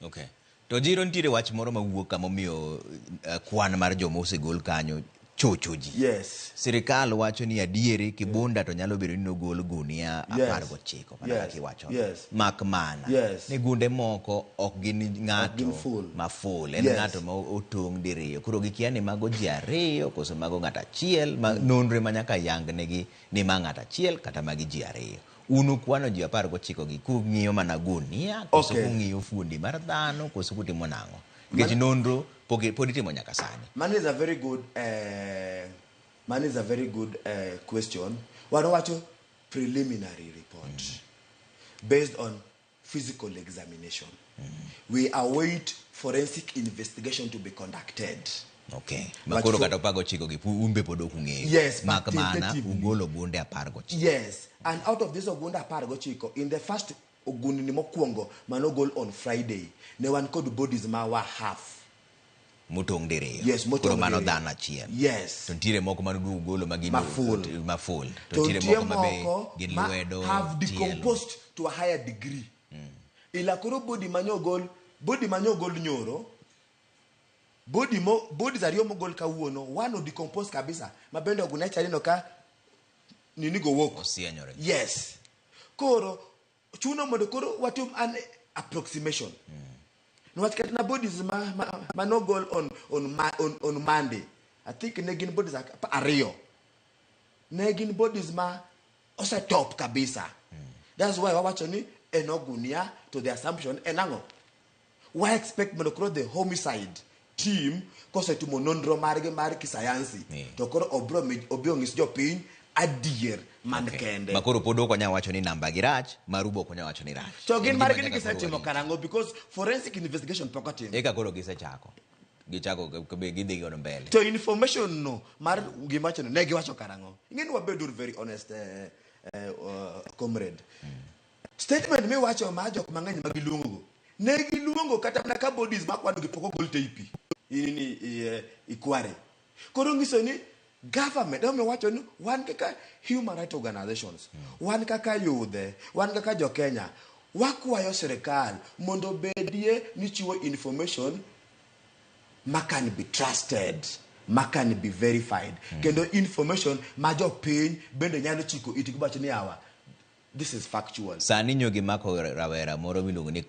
Okay. To jiro nitiere wach moro mawuok kama omiyo kwan mar joma osegol kanyo chocho ji. Sirikal wacho ni adieri Kibunda to nyalo bedo ni nogol gunia 19 mana kaka iwacho. Mak mana ni gunde moko ok gin ng'ato ma full. En ng'ato ma otong' diriyo. Koro gikia ni mago ji ariyo koso mago ng'ato achiel. Ma nonro ema nyaka yang negi ni ma ng'ato achiel kata magi ji ariyo. Un ukwano ji 19 gi kung'iyo mana gunia koso kung'iyo fuondi mar dhano koso kutimo nang'o? Nikech nonro pod itimo nyaka sani. Mano is a very good mano is a very good question. Wan wacho preliminary report based on physical examination. We await forensic investigation to be conducted. Okay. Makoro kata 19 gi un be pod ok ung'eyo. Yes, but Mak mana tentatively. ugolo gunde 19. Yes, and out of this ogunde 19, in the first ogundni mokwongo manogol on Friday, ne wan kod bodies ma wa half. Motong' diriyo. Yes, motong' Koro mano diriyo. dhano achiel. Yes. To nitiere moko mane uduogo golo ma gin Ma full. ma full. To To nitiere nitie moko ma be moko gin ma lwedo, have tielo. decomposed to a higher degree. Ila koro body manyogol, body manyogol nyoro, body mo, bodies ariyo mogol kawuono, one o decompose kabisa, ma bende ogunia cha neno ka nini go wuok. Osienyore. Yes. Koro chuno mondo koro watim an approximation. Niwach kata na bodies ma nogol on Monday, I think ne gin bodies ariyo. Ne gin bodies ma osetop kabisa. That's why wawacho ni en ogunia to the assumption en ang'o? Why expect mondo koro the homicide team kosetimo nonro margi mar kisayansi to koro obro obiro ng'is jopiny adier man kende. Ma koro pod ok wanyal wacho ni namba gi rach, maru be ok wanyal wacho ni rach. To gin En margi gima ni nyaka koro gisetimo warit. karang'o because forensic investigation pok otim. Eka koro gisechako. Gichako be gidhi godo mbele. To information no mar gima wacho no ne giwacho karang'o. Ing'e ni wabeduru very honest comrade. Statement miwacho ma jok mang'eny ma giluongo go. Ne giluongo kata mana ka bodies ma kwano gi pok ogol te i pi. Ini ikware. Koro nyiso ni government ema wacho ni wan kaka human rights organizations, wan kaka yudhe, wan kaka jo Kenya, wakwayo sirikal mondo bedie ni chiwo information ma can be trusted, ma can be verified. Kendo information ma jopiny bende nyalo chiko itgi wacho ni awa, this is factual. Sani nyo gimako rawera moro miluongo ni